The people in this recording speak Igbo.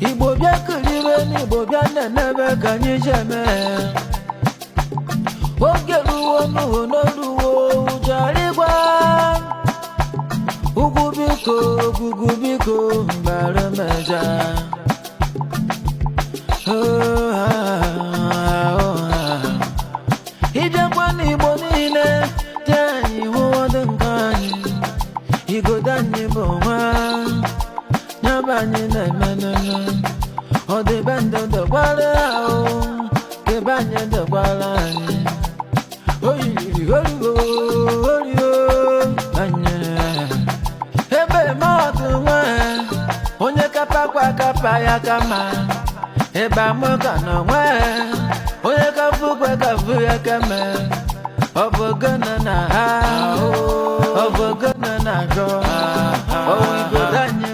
Igbo bịa kiribe n'Igbo bịa nenebe ka anyị ji eme. Oge ruo n'uwo n'oruwo ụjarigwa. Ugwu biko, ugwu biko, mbara meja. Oh, ah, oh, ah. Ịbịakwa n'Igbo niile dị anyị hụ ọdụ nke anyị. Igodo anyị bụ nwa nyaba anyị na-emenene. Ọdịbendị dọkwara ahụ kebe anyị dọkwara anyị. O yiri orugo orio anyị. Ebe mmadụ nwe onye kapakwa kapa ya kama. Ebe amụ ka nọ nwe onye kafukwe kafu ya keme. Ọ bụ gịnị na ha? Ọ bụ gịnị na-agọ? Ọwụ igodo anyị.